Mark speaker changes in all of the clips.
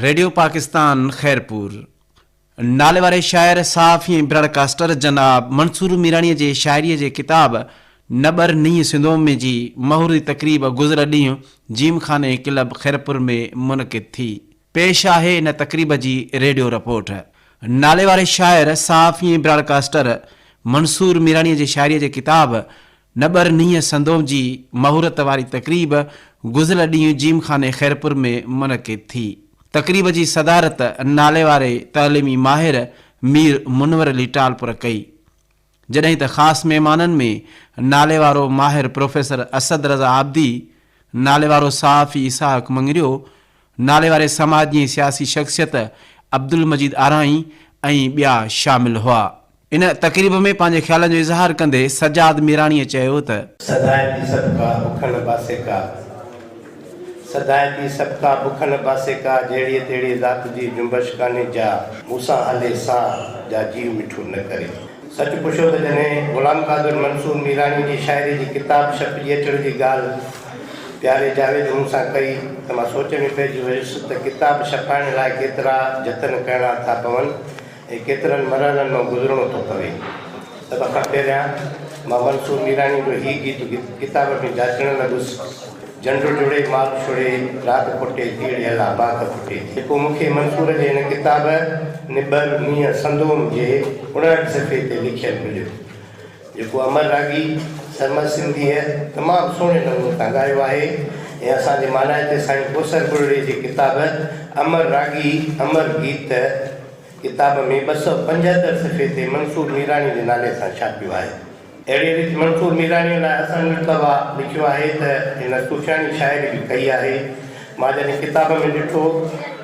Speaker 1: Radio Pakistan Khairpur, ناليواري شاعر، صحافي ۽ براڊڪاسٽر جناب منصور ميراڻيء جي شاعريء جي ڪتاب نٻر نينهن سندوم ۾ جي مهورتي تقريب گذريل ڏينهن جيم خاني ڪلب خيرپور ۾ منعقد ٿي. پيش آهي ان تقريب جي ريڊيو رپورٽ. ناليواري شاعر، صحافي ۽ براڊڪاسٽر منصور ميراڻيء جي شاعريء جي ڪتاب نٻر نينهن سندوم جي مهورت واري تقريب گذريل ڏينهن جيم خاني خيرپور ۾ منعقد ٿي. تقريب جي صدارت ناليواري تعليمي ماهر مير منور علي ٽالپر ڪئي. جڏهن ته خاص مهمانن ۾ ناليوارو ماهر پروفيسر اسد رضا عابدي، ناليوارو صحافي اسحاق مڱريو، ناليواري سماجي ۽ سياسي شخصيت عبدالمجيد آرائين ۽ ٻيا شامل هئا. ان تقريب ۾ پنهنجي خيالن جو اظهار ڪندي سجاد ميراڻيء چيو ته.
Speaker 2: سڌائتي سڀڪا بک نه باسيڪا، سڌائتي سڀڪا بک نه باسيڪا، جهڙيء تهڙيء ذات جي جنبش ڪانهي جا مون سان هلي سا، جا جيء مٺو نه ڪري. سچ پڇو ته جڏهن غلام قادر منصور ميراڻيء جي شاعريء جي ڪتاب ڇپجي اچڻ جي ڳالهه پياري جاويد مون سان ڪئي ته مان سوچ ۾ پئجي ويس ته ڪتاب ڇپائڻ لاء ڪيترا جتن ڪرڻا ٿا پون ۽ ڪيترن مرحلن مان گذرڻو ٿو پوي. سڀ کان پهريان مان منصور ميراڻيء جو هي گيت ڪتاب ۾ جاچڻ لڳس، جنڊ جڙي مال ڇڙي، رات ڦٽي ٿي ڙي الا باک ڦٽي ٿي. جيڪو مون کي منصور جي هن ڪتاب نٻر نينهن سندوم جي 59 صفحي تي لکيل مليو. جيڪو امر راڳي سرمد سنڌيء تمام سهڻي نموني سان ڳايو آهي ۽ اسان جي مانائتي سائين ڪوثر ٻرڙي جي ڪتاب امر راڳي امر گيت ڪتاب ۾ 275 صفحي تي منصور ميراڻي جي نالي سان ڇاپيو آهي. اهڙيء ريت منصور ميراڻيء لاء حسن مرتضيٰ لکيو آهي ته هن صوفياڻي شاعري به ڪئي آهي. مان جڏهن ڪتاب ۾ ڏٺو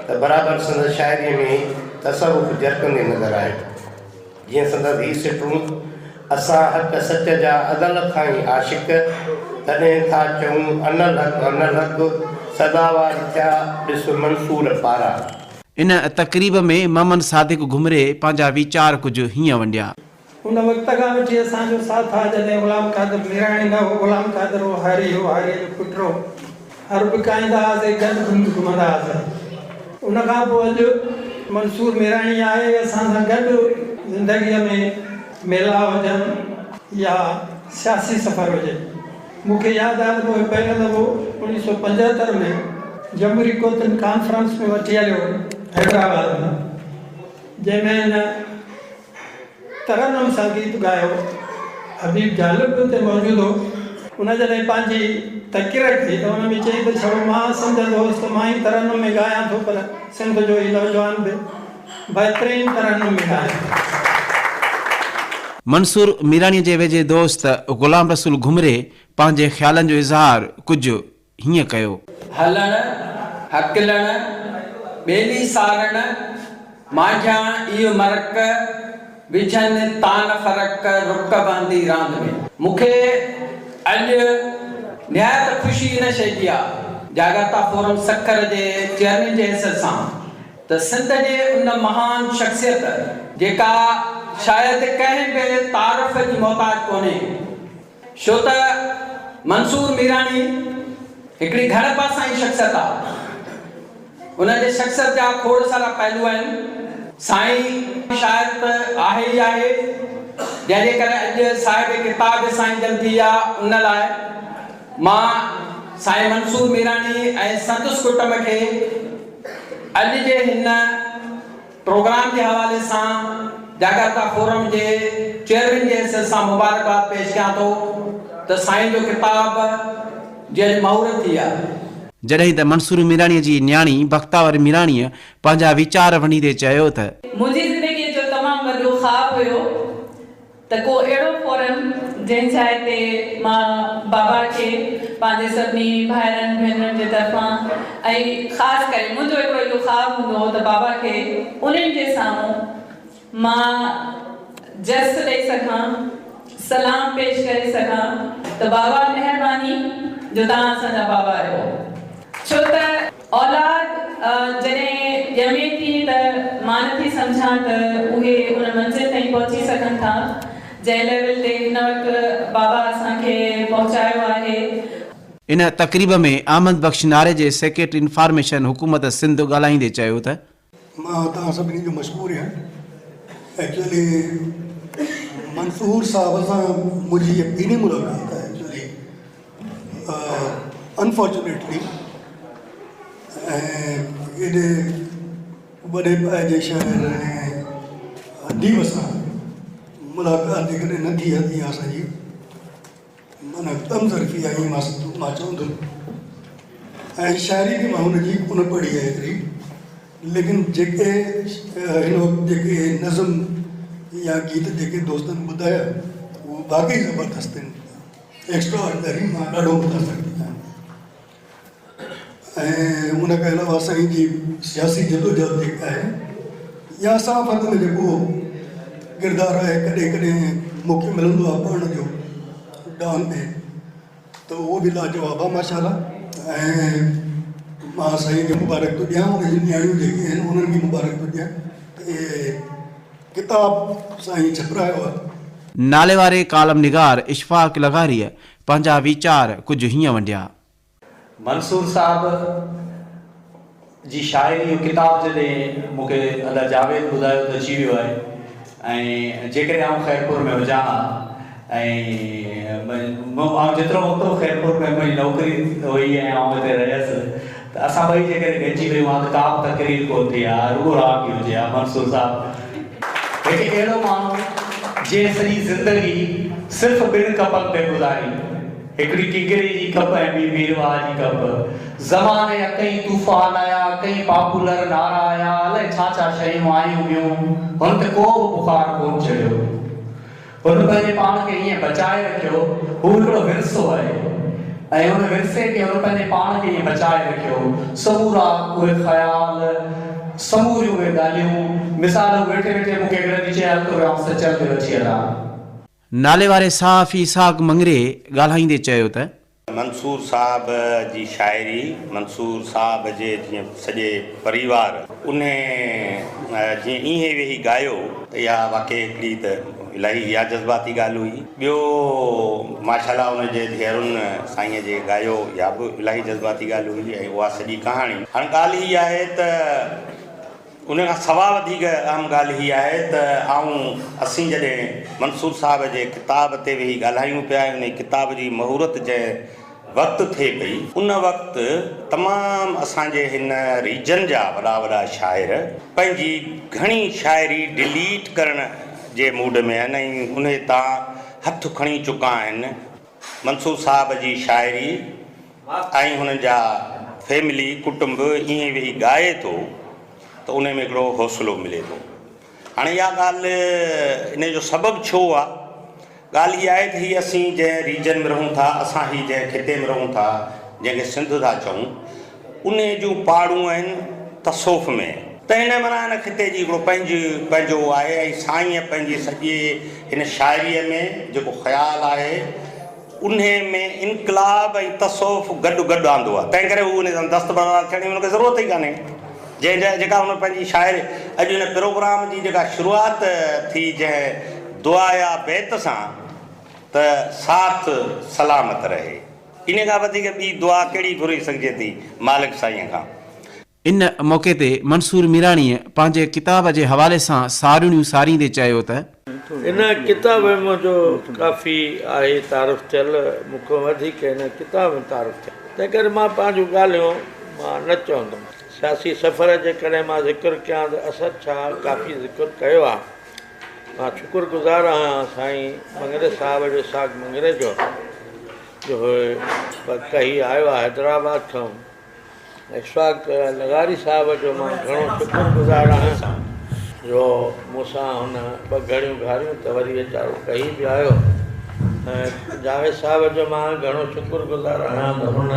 Speaker 2: ته برابر سندس شاعريء ۾ تصوف جرڪندي نظر آيو. جيئن سندس هي سٽون، اسان حق سچ جا ازل کان ئي عاشق، تڏهن ٿا چئون انالحق انالحق، سزاوار ٿيا ڏس منصور پارا.
Speaker 1: ان تقريب ۾ محمد صادق گهمري پنهنجا ويچار ڪجهه هيئن ونڊيا.
Speaker 3: ان وقت کان وٺي اسان جو ساٿ آ، جڏهن غلام قادر ميراڻي نه هو، غلام قادر هو هاري هو، هاريء جو پٽ هو. هر به کائيندا هئاسين، گڏ گهند گهمندا هئاسين. ان کان پوء اڄ منصور ميراڻي آهي، اسان سان گڏ زندگيء ۾ ميلا هجن يا سياسي سفر هجي. مون کي ياد آهي ته مون کي پهريون دفعو 1975 ۾ جمهوري قوتن ڪانفرنس ۾ وٺي هليو حيدرآباد ۾، جنهن ۾ هن ترنم سان گيت ڳايو. حبيب جالب به اتي موجود هو. ان جڏهن پنهنجي تقرير ڪئي ته ان ۾ چيائين ته ڇڙو مان سمجهندو هوس ته مان ئي ترنم ۾ ڳايان ٿو پر سنڌ جو هي نوجوان به بهترين ترنم ۾ ڳائي ٿو.
Speaker 1: منصور ميراڻيء جي ويجهي دوست غلام رسول گهمري پنهنجي خيالن جو اظهار ڪجهه هيئن ڪيو.
Speaker 4: هلڻ، هڪلڻ، ٻيلي سارڻ، مانجهان ايء مرڪ، وجهن تان فرق، رڪ بهندي راند ۾. مون کي اڄ نهايت خوشي ان شيء جي آ، جاڳرتا فورم سکر جي چيئرمين جي حيثيت سان ته سنڌ جي ان مهان شخصيت جيڪا شايد ڪنهن به تعارف جي محتاج ڪونهي، ڇو ته منصور ميراڻي هڪڙي گهڻ پاسائين شخصيت آ. ان جي شخصيت جا کوڙ سارا پهلو آهن. سائين شاعر ته آهي ئي آهي، جنهن جي ڪري اڄ صاحب ڪتاب سائين جن ٿي آ، ان لاء مان سائين منصور ميراڻي ۽ سندس ڪٽنب کي اڄ جي هن پروگرام جي حوالي سان جاڳرتا فورم جي چيئرمين جي حيثيت سان مبارڪباد پيش ڪيان ٿو ته سائين جو ڪتاب جي اڄ مهورت ٿي آهي.
Speaker 1: جڏهن ته منصور ميراڻيء جي نياڻي بختاور ميراڻيء پنهنجا ويچار ونڊيندي چيو ته.
Speaker 5: منهنجي زندگيء جو تمام وڏو خواب هيو ته ڪو اهڙو فورم جنهن جاء تي مان بابا کي پنهنجي سڀني ڀائرن ڀينرن جي طرفان ۽ خاص ڪري منهنجو هڪڙو اهو خواب هوندو هو ته بابا کي انهن جي سامهون مان جس ڏئي سگهان سلام پيش ڪري سگهان ته بابا مهرباني جو توهان اسان جا بابا آهيو ڇو ته اولاد جڏهن ڄمي ٿي ته مان نه ٿي سمجهان ته اهي ان منزل تائين پهچي سگهن ٿا جنهن ليول تي هن وقت بابا اسان کي پهچايو آهي.
Speaker 1: ان تقريب ۾ احمد بخش ناريجي سيڪريٽري انفارميشن حڪومت سنڌ ڳالهائيندي چيو ته.
Speaker 6: مان توهان سڀني جو مشڪور آهيان. ايڪچوئلي منصور صاحب سان منهنجي هيء پهرين ملاقات آهي ايڪچوئلي انفارچونيٽلي ۽ ايڏي وڏي پائي جي شاعر ۽ اديب سان ملاقات جيڪڏهن نه ٿي هئي اسان جي معنيٰ ڪم ظرفي آهي ائين مان چوندم ۽ شاعري به مان هن جي ڪونه پڙهي آهي ايتري ليڪن جيڪي هن وقت جيڪي نظم يا گيت جيڪي دوستن ٻڌايا اهو واقعي زبردست آهن ايڪسٽرا آرڊنري مان ڏاڍو متاثر ٿي آهيان ۽ ان کان علاوه سائين جي سياسي جدوجهد جيڪا آهي يا صحافت ۾ جيڪو ڪردار آهي ڪڏهن ڪڏهن موقعو ملندو آهي پڙهڻ جو ڊان ۾ ته اهو به لاجواب آهي ماشاء الله ۽ مان سائين کي مبارڪ ٿو ڏيان ان جون نياڻيون جيڪي آهن انهن کي مبارڪ ٿو ڏيان ته اهي ڪتاب سائين ڇپرايو آهي.
Speaker 1: ناليواري ڪالم نگار اشفاق لغاريء پنهنجا ويچار ڪجهه هيئن ونڊيا.
Speaker 7: منصور صاحب جي شاعري جو ڪتاب جڏهن مون کي ادا جاويد ٻڌايو ته اچي ويو آهي ۽ جيڪڏهن آئون خيرپور ۾ هجان ها ۽ آئون جيترو وقت به خيرپور ۾ منهنجي نوڪري هئي ۽ آئون هتي رهيس ته اسان ٻئي جيڪڏهن گڏجي ويون ها ته ڪا به تقرير ڪونه ٿئي ها رڳو راڳ ئي هجي ها منصور صاحب هڪ اهڙو ماڻهو جنهن سڄي زندگي صرف ٻن ڪپن تي گذاري. هڪڙي ڪنگري جي ڪپ ۽ ٻي ميرواهه جي ڪپ. زماني جا ڪئين طوفان آيا، ڪئين پاپولر نعرا آيا، الائي ڇا ڇا شيون آيون ويون، هن تي ڪو به بخار ڪونه چڙهيو. هن پنهنجي پاڻ کي ائين بچائي رکيو، هو هڪڙو ورثو آهي ۽ ان ورثي کي هن پنهنجي پاڻ کي ائين بچائي رکيو. سمورا اهي خيال، سموريون اهي ڳالهيون، مثال هو ويٺي ويٺي مون کي هڪڙي ڏينهن چئي هل توکي آئون سچل تي وٺي هلان.
Speaker 1: ناليواري صحافي اسحاق مڱريي ڳالهائيندي چيو ته.
Speaker 2: منصور صاحب جي شاعري منصور صاحب جي جيئن سڄي پريوار انهي جيئن ايئن ويهي ڳايو ته اها واقعي هڪڙي ته الاهي اها جذباتي ڳالهه هئي ٻيو ماشاءالله ان جي ڌيئرن سائينء جي ڳايو اها به الاهي جذباتي ڳالهه هئي ۽ اها سڄي ڪهاڻي هاڻي ڳالهه هي آهي ته ان کان سوا وڌيڪ اهم ڳالهه هيء آهي ته آئون اسين جڏهن منصور صاحب جي ڪتاب تي ويهي ڳالهايون پيا ۽ انهي ڪتاب جي مهورت جنهن وقت ٿئي پئي ان وقت تمام اسان جي هن ريجن جا وڏا وڏا شاعر پنهنجي گهڻي شاعري ڊليٽ ڪرڻ جي موڊ ۾ آهن ۽ انهي تان هٿ کڻي چڪا آهن. منصور صاحب جي شاعري ۽ هن جا فيملي، ڪٽنب، ائين ويهي ڳائي ٿو ته انهي ۾ هڪڙو حوصلو ملي ٿو. هاڻي اها ڳالهه انهي جو سبب ڇو آ؟ ڳالهه اها آهي ته هي اسين جنهن ريجن ۾ رهون ٿا، اسان هي جنهن خطي ۾ رهون ٿا، جنهن کي سنڌ ٿا چئون، انهي جون پاڙون آهن تصوف ۾. ته هن معنيٰ هن خطي جي هڪڙو پنهنجي پنهنجو آهي ۽ سائينء پنهنجي سڄي هن شاعريء ۾ جيڪو خيال آهي، انهي ۾ انقلاب ۽ تصوف گڏ گڏ آندو آهي، تنهن ڪري هو انهي سان دستبردار ٿيڻ جي هن کي ضرورت ئي ڪانهي. جنهن جا جيڪا هن پنهنجي شاعري اڄ هن پروگرام جي جيڪا شروعات ٿي جنهن دعا يا بيت سان ته ساٿ سلامت رهي. انهي کان وڌيڪ ٻي دعا ڪهڙي گهري سگهجي ٿي مالڪ سائينء کان.
Speaker 1: ان موقعي تي منصور ميراڻيء پنهنجي ڪتاب جي حوالي سان ساروڻيون ساريندي چيو ته.
Speaker 8: ان ڪتاب ۾ منهنجو ڪافي آهي تعارف ٿيل، مون کان وڌيڪ هن ڪتاب ۾ تعارف ٿيل، تنهن ڪري مان پنهنجون ڳالهيون مان نه چوندم. سياسي سفر جي ڪڏهن مان ذڪر ڪيان ته اسد شاهه ڪافي ذڪر ڪيو آهي. مان شڪر گذار آهيان سائين مڱريي صاحب جو، اسحاق مڱريي جو، جو هو ڪهي آيو آهي حيدرآباد کان. اشفاق لغاري صاحب جو مان گهڻو شڪر گذار آهيان جو مون سان هن ٻه گهڙيون گهاريون ته وري ويچارو ڪهي به آيو ۽ جاويد صاحب جو مان گهڻو شڪر گذار آهيان ته هن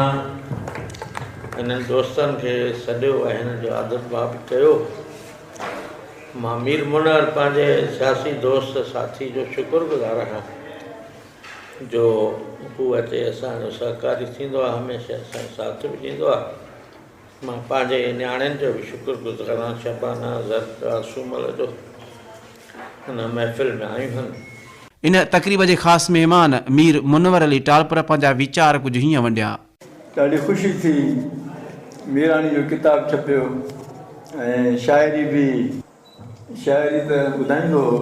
Speaker 8: انهن دوستن کي سڏيو ۽ هن جو آدر ڀاء به ڪيو. مان مير منور پنهنجي سياسي دوست ساٿي جو شڪر گذار آهيان. جو هو اچي اسان جو سهڪاري ٿيندو آهي هميشه اسان جو ساٿ به ڏيندو آهي مان پنهنجي نياڻين جو به شڪر گذار آهيان شبانه زرقا سومل جو ان محفل ۾ آيون هن.
Speaker 1: ان تقريب جي خاص مهمان مير منور علي ٽالپر پنهنجا ويچار ڪجهه هيئن ونڊيا.
Speaker 9: ڏاڍي خوشي ٿي ميراڻي جو ڪتاب ڇپيو ۽ شاعري به شاعري ته ٻڌائيندو هو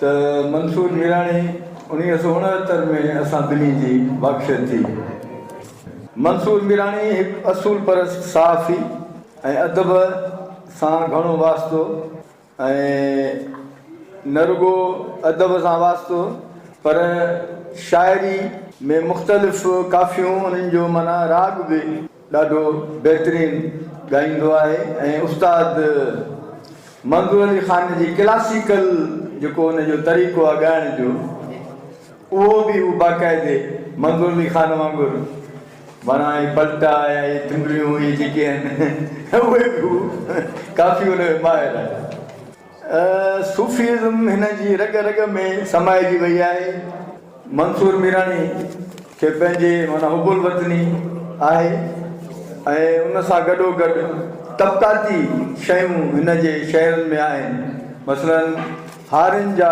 Speaker 9: ته منصور ميراڻي 1969 ۾ اسان ٻنهي جي واقفيت ٿي. منصور ميراڻي هڪ اصول پرست صحافي ۽ ادب سان گهڻو واسطو ۽ نه رڳو ادب سان واسطو پر شاعري ۾ مختلف ڪافيون انهن جو معنيٰ راڳ به ڏاڍو بهترين ڳائيندو آهي ۽ استاد منظور علي خان جي ڪلاسيڪل جيڪو ان جو طريقو آهي ڳائڻ جو اهو به هو باقاعدي منظور علي خان وانگر معنيٰ اهي پلٽا يا اهي ٽنگڙيون اهي جيڪي آهن اهي به هو ڪافي ان ۾ ماهر آهي. صوفيزم هن جي رڳ رڳ ۾ سمائجي وئي آهي. منصور ميراڻي کي پنهنجي معنيٰ حب الوطني آهي ۽ ان سان گڏوگڏ طبقاتي شيون هن جي شعرن ۾ آهن مثلاً هارين جا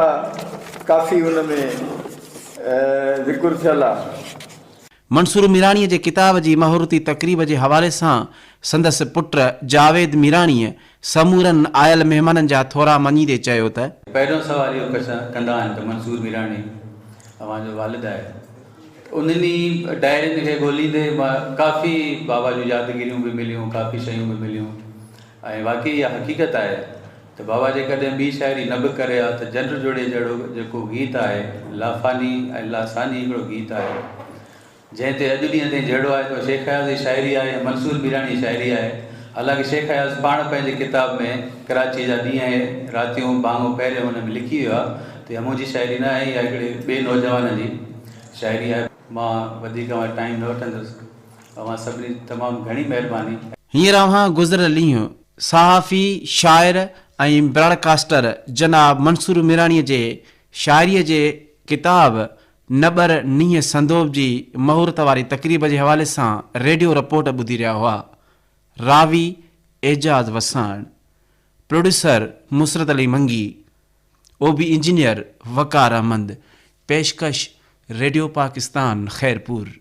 Speaker 9: ڪافي ان ۾ ذڪر ٿيل آهي.
Speaker 1: منصور ميراڻيء جي ڪتاب جي مهورتي تقريب جي حوالي سان سندس پٽ جاويد ميراڻيء سمورن آيل مهمانن جا ٿورا مڃيندي چيو ته.
Speaker 10: پهريون سوال اهو ڪندا آهن ته منصور ميراڻي اوهان جو والد آهي ته انهن ئي ڊائرين کي ڳوليندي ڪافي بابا جون يادگيريون به مليون ڪافي شيون به مليون ۽ واقعي اها حقيقت آهي ته بابا جيڪڏهن ٻي شاعري نه به ڪري ها ته جنڊ جوڙي جهڙو جيڪو گيت آهي لافاني ۽ لاثاني هڪڙو گيت آهي جنهن تي اڄ ڏينهن تائين جهيڙو آهي ته اهو شيخ اياز جي شاعري آهي يا منصور ميراڻي جي شاعري آهي حالانڪه شيخ اياز پاڻ پنهنجي ڪتاب ۾ ڪراچيء جا ڏينهن ۽ راتيون ڀاڱو پهريون ان ۾ لکي ويو آهي ته اها منهنجي شاعري نه آهي اها هڪڙي ٻئي نوجوان جي شاعري آهي. مان وڌيڪ اوهان ٽائيم نه وٺندس. اوهان سڀني جي تمام گهڻي مهرباني.
Speaker 1: هينئر اوهان گذريل ڏينهن صحافي، شاعر ۽ براڊڪاسٽر جناب منصور ميراڻيء جي شاعريء جي ڪتاب نٻر نينهن سندوب جي مهورت واري تقريب جي حوالي سان ريڊيو رپورٽ ٻڌي رهيا هئا. راوي Ejaz Wassan, producer Musarrat Ali Mangi, O B engineer Waqar Ahmed, پيشڪش ريڊيو پاڪستان خيرپور.